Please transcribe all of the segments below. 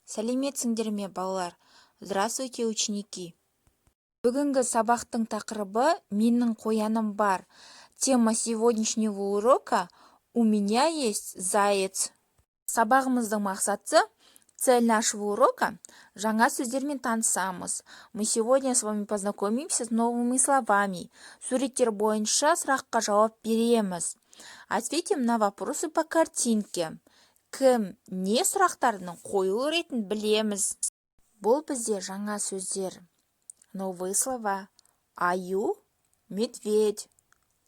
Сәлеметсіңдер ме, балалар! Здравствуйте, ученики! Бүгінгі сабақтың тақырыбы: «Менің қояным бар». Тема сегодняшнего урока: «У меня есть заяц». Сабағымыздың мақсаты, цель нашего урока: жаңа сөздермен танысамыз. Мы сегодня с вами познакомимся с новыми словами. Суреттер бойынша сұраққа жауап береміз. Ответим на вопросы по картинке. Кім, не сұрақтарының қойылу ретін білеміз. Бұл бізде жаңа сөздер, новые слова: аю — медведь,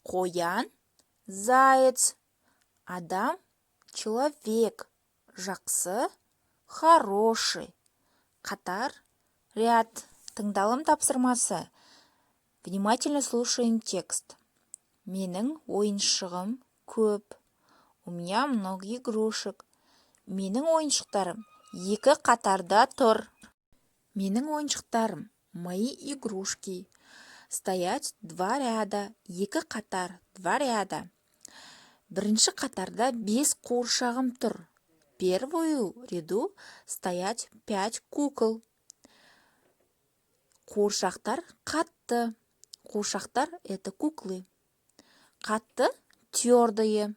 қоян — заяц, адам — человек, жақсы — хороший, қатар — ряд. Тыңдалым тапсырмасы. Внимательно слушаем текст. Менің ойыншығым көп. У меня много игрушек. Менің ойыншықтарым екі қатарда тұр. Менің ойыншықтарым, мои игрушки, стоять два ряда. Екі қатар, два ряда. Бірінші қатарда бес қуыршағым тұр. Первую ряду стоять пять кукол. Қуыршақтар қатты. Қуыршақтар — это куклы. Қатты — твердые.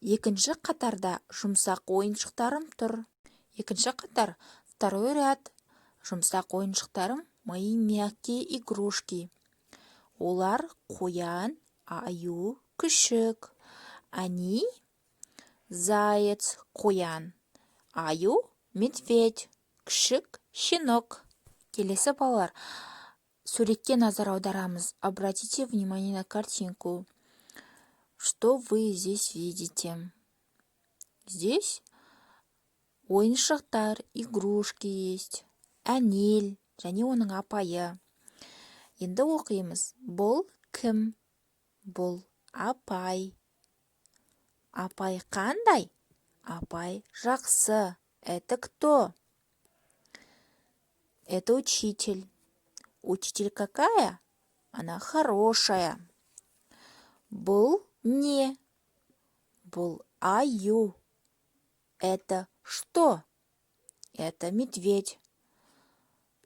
Екінші қатарда жұмсақ ойыншықтарым тұр. Екінші қатар — второй ряд. Жұмсақ ойыншықтарым — мои мягкие игрушки. Олар: қоян, аю, күшік. Они: заяц — қоян, аю — медведь, күшік — щенок. Келесі, балалар, суретке назар аударамыз. Обратите внимание на картинку. Что вы здесь видите? Здесь ойыншықтар, игрушки есть. Әнел және оның апайы. Енді оқимыз. Бұл кім? Бұл апай. Апай қандай? Апай жақсы. Это кто? Это учитель. Учитель какая? Она хорошая. Бұл не? Бұл аю. Это что? Это медведь.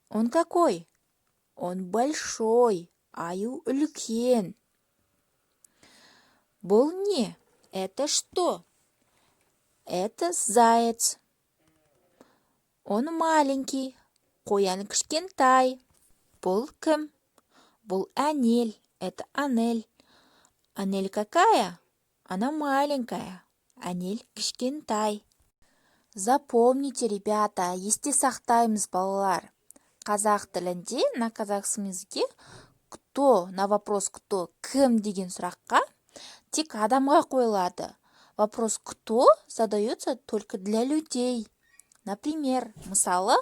Он какой? Он большой. Аю үлкен. Бұл не? Это что? Это заяц. Он маленький. Қоян кішкентай. Бұл кім? Бұл Әнел. Это Анель. Анель какая? Она маленькая. Әнел кішкентай. Запомните, ребята, есте сақтаймыз, балалар. Қазақ тілінде, на казахском языке, кто, на вопрос кто, кім деген сұраққа тек адамға қойылады. Вопрос «кто» задается только для людей. Например, мысалы,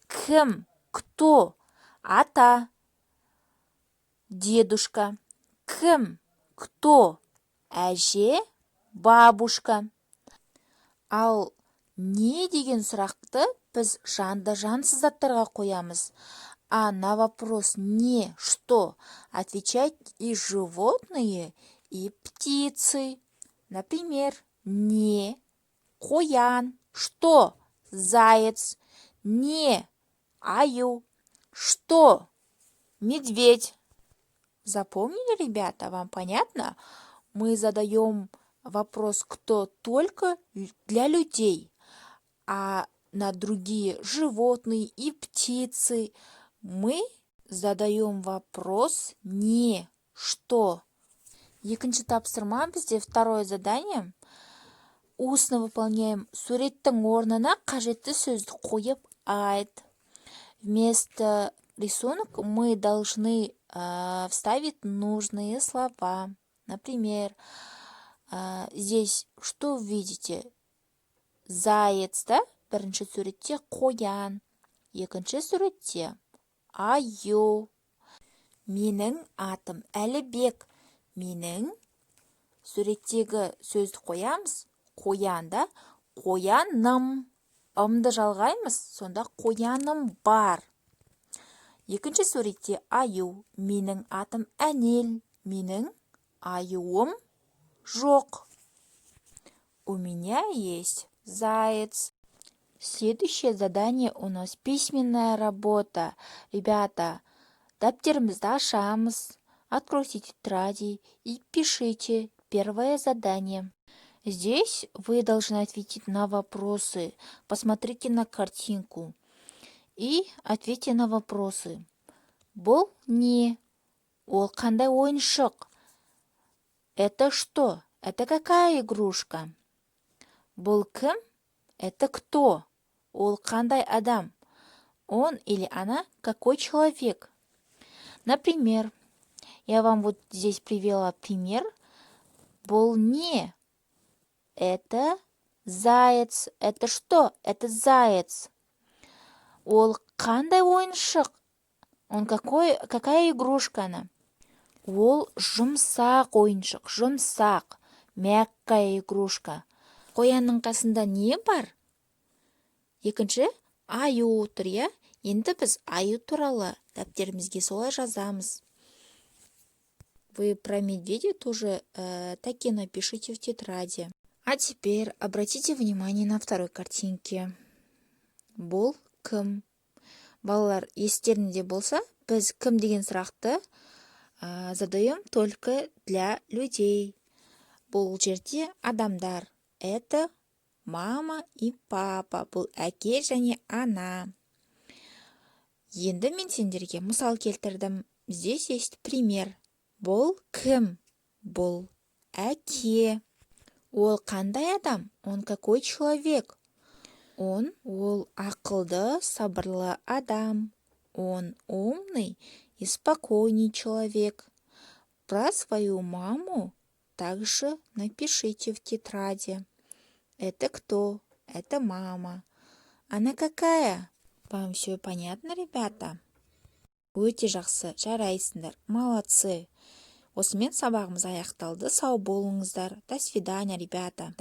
кім, кто? Ата, дедушка. Кім, кто? Әже, бабушка. Ал не деген сұрақты біз жанды, жансыз заттарға қоямыз. А на вопрос не, что отвечают и животные, и птицы. Например, не — қоян, что — заяц, не — аю, что — медведь. Запомнили, ребята, вам понятно? Мы задаем вопрос «кто» только для людей, а на другие животные и птицы мы задаем вопрос не, что. Екінші тапсырма бізде, второе задание. Устно выполняем. Суреттің орнына қажетті сөзді қойып айт. Вместо рисунок мы должны вставить нужные слова. Например, здесь что видите? Заяц, да? Бірінші суретте қоян, екінші суретте аю. Менің атым Әлібек. Менің, суреттегі сөзді қоямыз. Қоян, да? Қояным. Ымды жалғаймыз, сонда қояным бар. Екінші суретте аю. Менің атым Әнел. Менің аюым жоқ. У меня есть заяц. Следующее задание у нас письменная работа. Ребята, дәптерімізді ашамыз. Откройте тетради и пишите первое задание. Здесь вы должны ответить на вопросы. Посмотрите на картинку и ответьте на вопросы. Бұл не? Ол қандай ойыншық? Это что? Это какая игрушка? Бұл кім? Это кто? Ол қандай адам? Он или она какой человек? Например, я вам вот здесь привела пример. Бұл не? Это заяц. Это что? Это заяц. Ол қандай ойыншық? Он какой, какая игрушка она? Ол жұмсақ ойыншық, жұмсақ, мягкая игрушка. Қоянның қасында не бар? Екінші аю отыр, иә? Енді біз аю туралы дәптерімізге солай жазамыз. Вы про медведя тоже так и напишите в тетради. А теперь обратите внимание на второй картинке. Бұл кім? Балалар, естеріңде болса, біз «кім» деген сұрақты задаем только для людей. Бұл жерде адамдар. Это мама и папа. Бұл әке және ана. Енді мен сендерге мысал келтірдім. Здесь есть пример. Бұл кім? Бұл әке. Ол қандай адам? Он какой человек? Он, ол ақылды, сабырлы адам. Он умный и спокойный человек. Про свою маму также напишите в тетради. Это кто? Это мама. Она какая? Вам все понятно, ребята? Өте жақсы, жарайсыңдар, молодцы. Осымен сабағымыз аяқталды. Сау болыңыздар. До свидания, ребята.